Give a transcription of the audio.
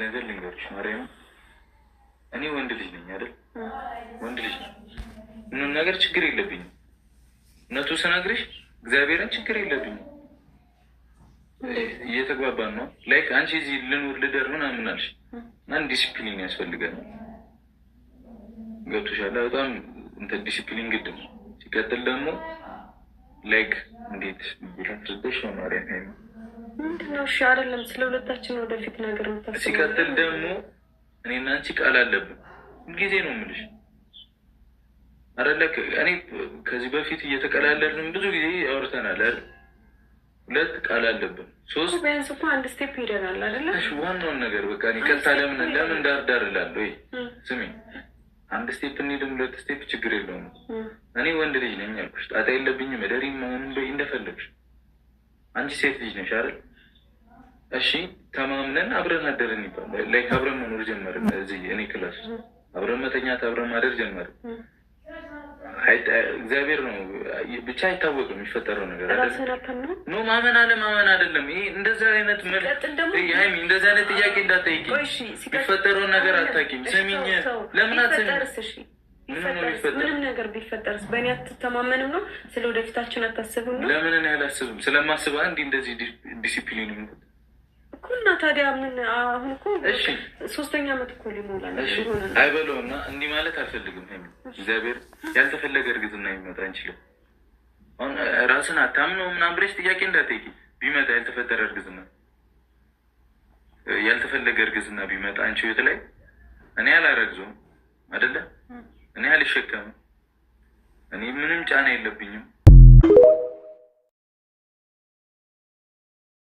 ነገር ልንገርሽ ማርያም፣ እኔ ወንድ ልጅ ነኝ አይደል? ወንድ ልጅ ነኝ። ምንም ነገር ችግር የለብኝም። እውነቱ ስነግርሽ እግዚአብሔርን ችግር የለብኝም። እየተግባባን ነው። Like አንቺ እዚህ ልኑር ልደር ምናምን አልሽ እና ዲሲፕሊን ያስፈልጋል። ገብቶሻል? በጣም እንትን ዲሲፕሊን ግድ ነው። ሲቀጥል ደግሞ like እንዴት ላስረዳሽ ነው ማርያም ሀይሚ ምንድን ነው? እሺ አይደለም፣ ስለ ሁለታችን ወደፊት ነገር የምታስበው። ሲቀጥል ደግሞ እኔና አንቺ ቃል አለብን። ሁልጊዜ ነው የምልሽ አይደለ? እኔ ከዚህ በፊት እየተቀላለድን ብዙ ጊዜ አውርተናል አይደል? ሁለት ቃል አለብን። ሶስት ቢያንስ እኮ አንድ step ሄደናል አይደለ? እሺ፣ ዋናውን ነገር በቃ እኔ ቀጥታ ለምን ዳር ዳር እላለሁ? ወይ ስሚ፣ አንድ step እንሂድም ሁለት step ችግር የለውም። እኔ ወንድ ልጅ ነኝ አልኩሽ፣ ጣጣ የለብኝም። እደሪም መሆኑን በይ እንደፈለግሽ። አንቺ ሴት ልጅ ነሽ አይደል? እሺ ተማምነን አብረን አደርን ይባላል። Like አብረን መኖር ጀመርን። እዚህ እኔ class ውስጥ አብረን መተኛት አብረን ማደር ጀመርን። እግዚአብሔር ነው ብቻ አይታወቅም የሚፈጠረው ነገር አይደል? ራስህን አታምንም? No፣ ማመን አለ ማመን አይደለም። ይሄ እንደዚህ አይነት መልክ ሲቀጥል ደግሞ ሃይሚ እንደዚህ አይነት ጥያቄ እንዳትጠይቂ። ቆይ እሺ፣ ሲቀጥል የሚፈጠረውን ነገር አይደለም። አታውቂም። እሺ፣ ስሚኝ፣ ተው፣ ተው። ለምን አትሰሚኝ? ቢፈጠርስ? እሺ ምንም ነው ቢፈጠርስ? የሚፈጠር? ምንም ነገር ቢፈጠርስ? በእኔ አትተማመንም ነው? ስለ ወደፊታችን አታስብም ነው? ለምን እኔ አላስብም? ስለማስብ አንድ እንደዚህ ዲሲፕሊን እኮ እና ታዲያ ምን አሁን እኮ እሺ 3ኛ ዓመት እኮ ሊሞላ ነው እሺ ሊሆነ ነው። አይበለውና እንዲህ ማለት አልፈልግም። ሀይሚ እግዚአብሔር ያልተፈለገ እርግዝና ይመጣ አንችልም። አሁን ራስን አታምነው ምናምን ብለሽ ጥያቄ እንዳትጠይቂ። ቢመጣ ያልተፈጠረ እርግዝና ያልተፈለገ እርግዝና ቢመጣ አንቺ ህይወት ላይ እኔ አላረግዘውም አይደለ? እኔ አልሸከምም። እኔ ምንም ጫና የለብኝም።